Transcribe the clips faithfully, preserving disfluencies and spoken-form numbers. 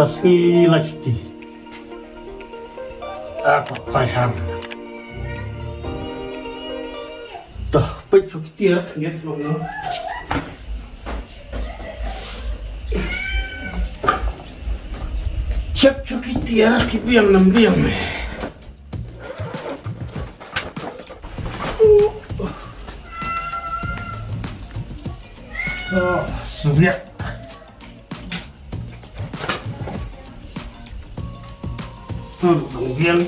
Sngi la shuti. Ah, ka phai ham. Toh, peit shu ki tiar, nget long no. Check shu ki tiar, ki biang nam biang. Oh, subiak. Hmm, dang biang.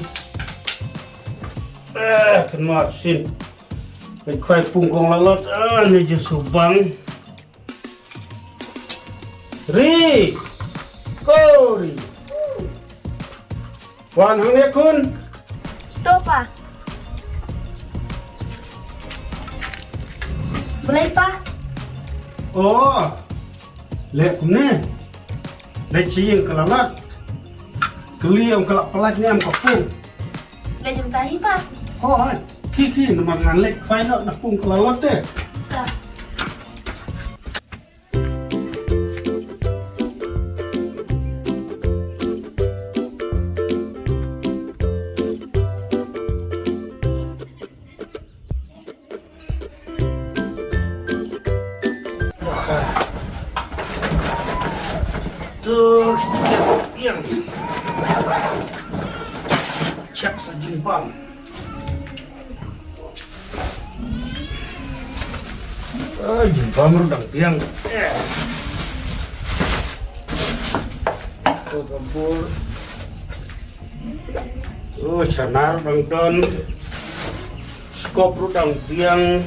Eh, kynmaw shisien. Peit khwai pung kong Lalot, ah, ne Jisu bang. Ri. Ko Ri. Wan hangne khun. To pa. Balei pa? Oh. Leh kumne. Leh sha ïing ka Lalot. Kylli ong ka la pynlait ne em ka pung. Leh jingtahi pa. Hooid. Ki ki namar ngan leh khwai noh na pung ka Lalot te. Ta. Tu kita yang check sa jingbam. Ah, jingbam ruh dang biang. Eh. Tu kampur. Oh, chana ruh dang don. Skop ruh dang biang.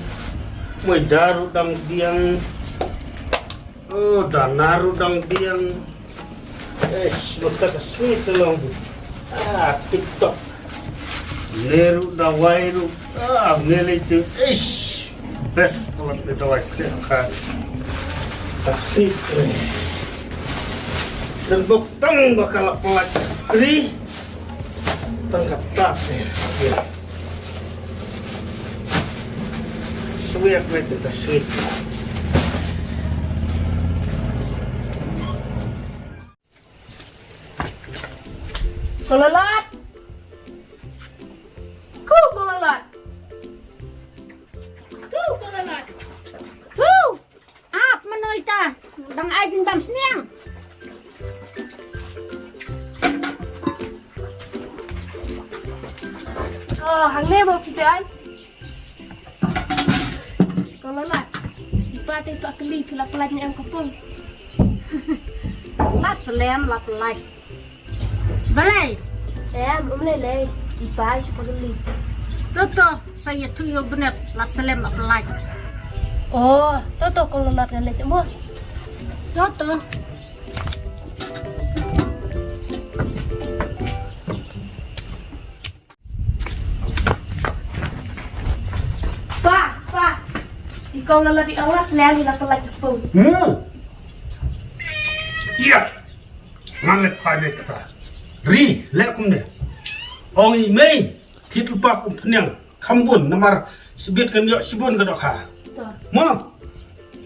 Maida ruh dang biang. Oh, dana ruh dang biang. Eish, mynta ka sngi te long. Ah, TikTok. Ne ruh dawai ruh. Ah, ne lei tu. Eish, best palat ne dawai kre ka. Ka sngi te. Dan bok tang ba ka la palat kri. Tang kata te. Ya. Sweet, sweet, sweet. Ko Lalot. Ko, ko Lalot. Ko, ko Lalot. Ko. Ap mynno ita dang ai jingbam sniang. Oh, hangne mo kita ai. Ko Lalot. Ipa te to kylli ki la pynlait ne em ka pung. La slem la pynlait. Balei? Em, um lei lei. Ipa shu pagli. To to, sa ïathuh ïa u Bnep, la slem la pynlait. Oh, to to, ko Lalot ngan leit mo. To to. Pa, pa. I kong Lalot i ong la slem i la pynlait i pung. Hmm. Ïa. Ngan leh kai leh kata. Ri, leh kumne. Ong i mei, thied lypa kum phniang, kham bun, namar shibit kan ïoh shibun ka dohkha. To. Mo.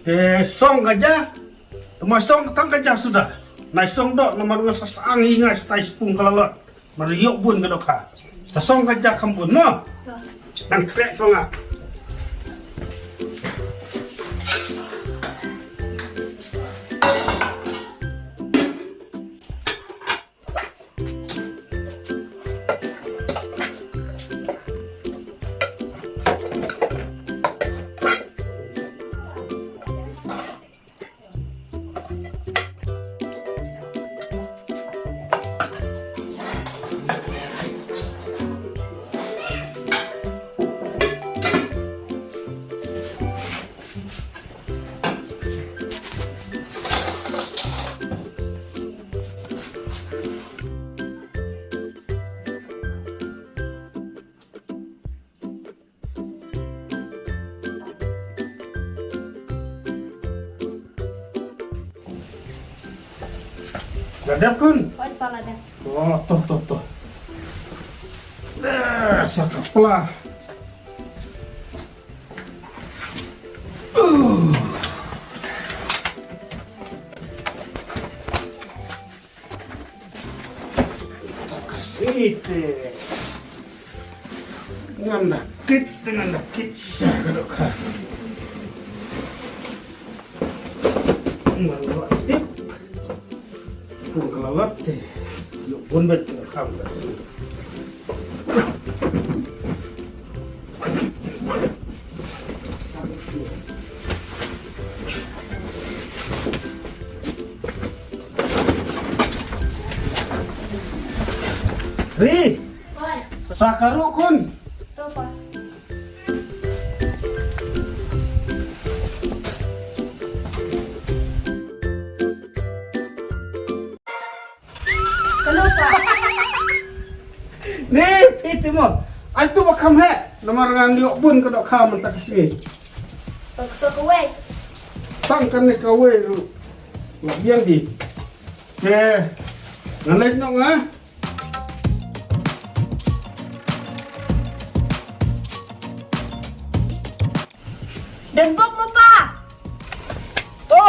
Te song ka ja, te ma song tang ka ja suda. Nai song doh, namar nga sa sang hi nga sa tai shipung ka Lalot. Mar ïoh bun ka dohkha. Sa song ka ja kham bun mo. Ngan khreh song nga. La dep khun. Oi, pa la dep. Oh, to, to, to. Eh, sa ka pla. Uh. Ite. Ngan da kit, ngan da kit sha ka dohkha. Ngan da tip. Pun ka la lat te. Ïoh bun bad ka kham ka. Ri. Oi. Sa ka ruh khun. To, Pa. Kano, Pa? Ni, phi te mo. Ai tu ba kham he. Namar ngan ïoh bun ka dohkha mynta ka sngi. Tang, tang kawei. Tang kane kawei ruh. Nga biang di. Te. Ngan leit noh nga. Dang bok mo, Pa. To.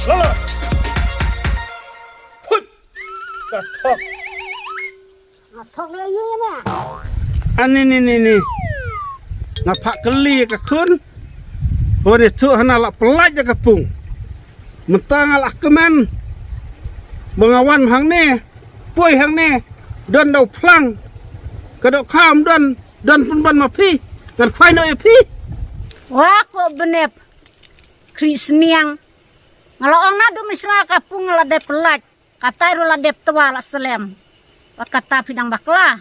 Lolo. Put. Ka thok. Nga thok le ïa me. Ani ni ni ni. Nga phah kylli ïa ka khun. Wan ïathuh hana la pyllait ïa ka pung. Mynta nga la kmen. Ba nga wan hangne. Poi hangne. Don da u phlang. Ka dohkha ym don. Don pynban ma phi. Ngan khwai noh ïa phi. Wa ko bnep. Khri sniang. Nga la ong naduh mynshuwa ka pung la dep pyllait. Kata ruh la dep twa la slem. Wat kata phi dang bakla.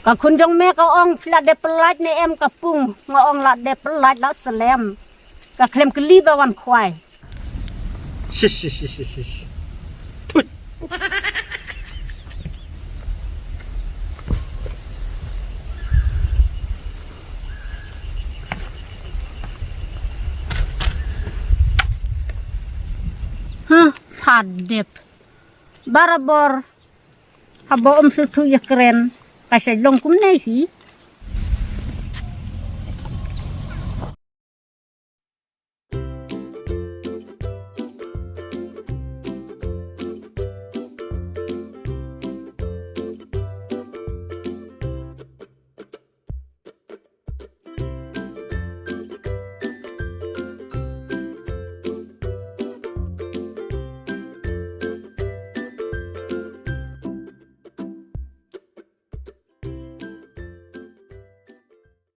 Ka khun jong me ka ong phi la dep pyllait ne em ka pung. Nga ong la dep pyllait la slem. Ka khlem kylli ba wan khwai. Shish, shish, shish, shish, shish. Put. Huh, pha dep. Barabor. Haba ym sngewthuh ïakren. Ka sa long kumne hi.